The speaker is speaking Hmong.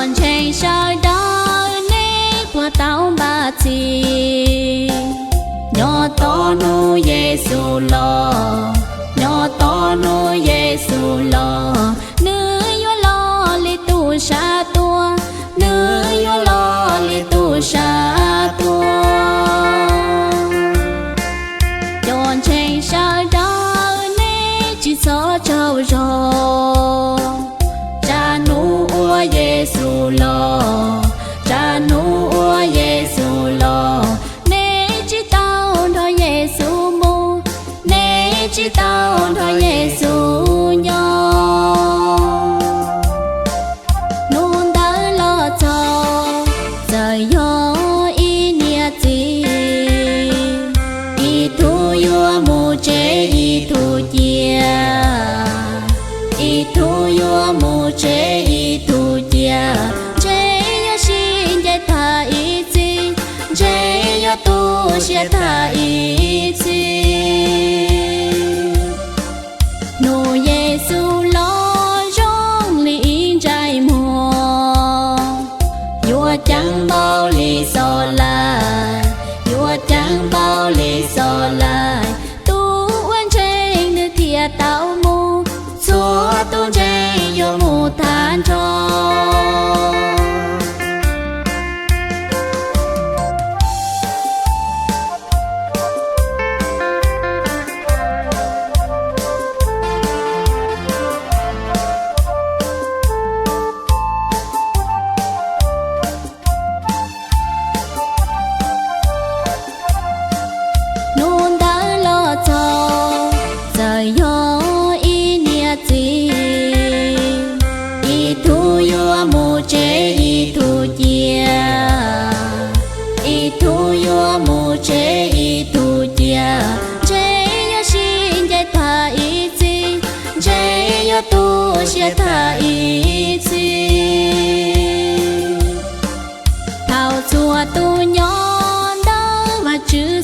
Ntseeg sawv daws nej puas tau npaj txhij? Nyob tos hnub Yexus los, nyob tos hnub Yexus los, nws yuav los li tus sav tuag, nws yuav los li tus sav tuag. Cov ntseeg sawv daws nej tsis txhob tsaug zog, tsam hnub uas Yexus los, tsam hnub uas Yexus los, nej tsis tau nrog Yexus mus, nej tsis tau nrog Yexus nyob. Hnub ntawd los txog, txawm yog ib niam txiv, ib tug yuav mus tsev ib tug cia, ib tug yuav mus tsev ib tug cia, ntshe yuav sib ncaim tag ib txhis, ntshe yuav tu siab tag ib txhis. Hnub Yexus los zoo li ib ntsais muag, yuav ceev npaum li xob laim, yuav ceev npaum li xob laim. Tus uas ntseeg nws thiaj tau mus, txhua tus ntseeg yuav mus tag nrho. Hnub ntawd los txog, txawm yog ib niam txiv, ib tug yuav mus tsev ib tug cia, ib tug yuav mus tsev ib tug cia, ntshe yuav sib ncaim tag ib txhis, ntshe yuav tu siab tag ib txhis. Thaum txhua tus nyob ntawm Vajtswv